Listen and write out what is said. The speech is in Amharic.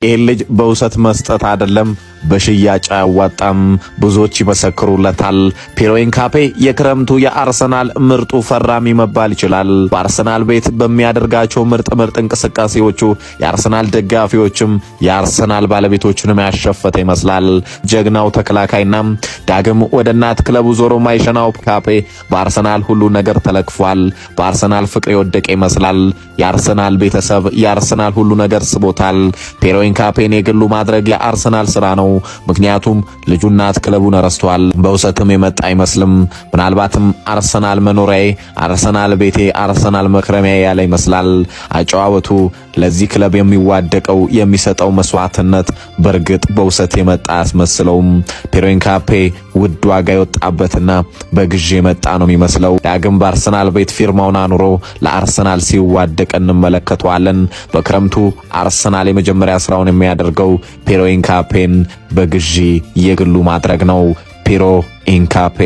ይህን ልጅ በውሰት መስጠት አይደለም በሽያጭ አያዋጣም፣ ብዙዎች ይመሰክሩለታል። ፒሮ ኢንካፔ የክረምቱ የአርሰናል ምርጡ ፈራሚ መባል ይችላል። በአርሰናል ቤት በሚያደርጋቸው ምርጥ ምርጥ እንቅስቃሴዎቹ የአርሰናል ደጋፊዎችም የአርሰናል ባለቤቶችንም ያሸፈተ ይመስላል። ጀግናው ተከላካይና ዳግም ወደ እናት ክለቡ ዞሮ ማይሸናው ኢንካፔ በአርሰናል ሁሉ ነገር ተለክፏል። በአርሰናል ፍቅር የወደቀ ይመስላል። የአርሰናል ቤተሰብ፣ የአርሰናል ሁሉ ነገር ስቦታል። ፒሮ ኢንካፔን የግሉ ማድረግ የአርሰናል ስራ ነው። ምክንያቱም ልጁ እናት ክለቡን ረስቷል። በውሰትም የመጣ አይመስልም። ምናልባትም አርሰናል መኖሪያዬ፣ አርሰናል ቤቴ፣ አርሰናል መክረሚያ ያለ ይመስላል። አጨዋወቱ፣ ለዚህ ክለብ የሚዋደቀው፣ የሚሰጠው መስዋዕትነት በእርግጥ በውሰት የመጣ አያስመስለውም። ፒሮ ኢንካፔ ውድ ዋጋ የወጣበትና በግዥ የመጣ ነው የሚመስለው። ዳግም በአርሰናል ቤት ፊርማውን አኑሮ ለአርሰናል ሲዋደቅ እንመለከተዋለን። በክረምቱ አርሰናል የመጀመሪያ ስራውን የሚያደርገው ፒሮ ኢንካፔን በግዢ የግሉ ማድረግ ነው። ፒሮ ኢንካፔ።